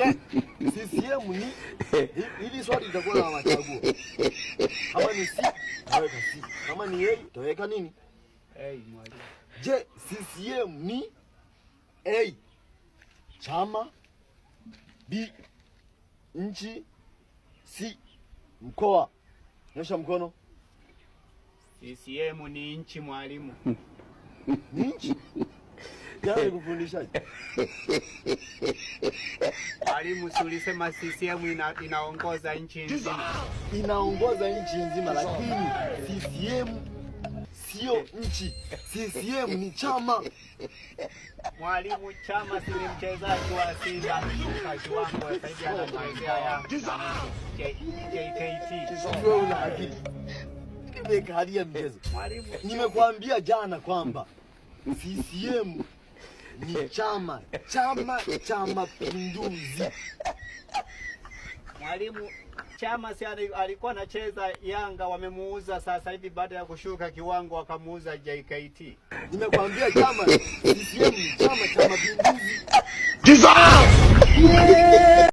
Je, CCM ni hili swali litakuwa na machaguo. Kama ni C, utaweka C. Kama ni A, utaweka nini? A, mwalimu. Je, CCM ni A, chama, B, nchi, C, mkoa? Nyosha mkono. CCM ni nchi, mwalimu. Ni nchi? Jana nikufundishaje? Mwalimu, si ulisema CCM inaongoza nchi nzima? Inaongoza nchi nzima, lakini CCM sio nchi. CCM ni chama. Mwalimu, chama si ni mchezaji wa Simba ameshuka kiwango, sasa hivi anachezea ya JKT. Wewe una akili? Nimekalia mchezo. Mwalimu, Nimekuambia jana kwamba CCM ni chama, Chama cha Mapinduzi. Mwalimu, chama si alikuwa anacheza Yanga, wamemuuza sasa hivi baada ya kushuka kiwango wakamuuza JKT. Nimekuambia chama CCM ni Chama cha Mapinduzi.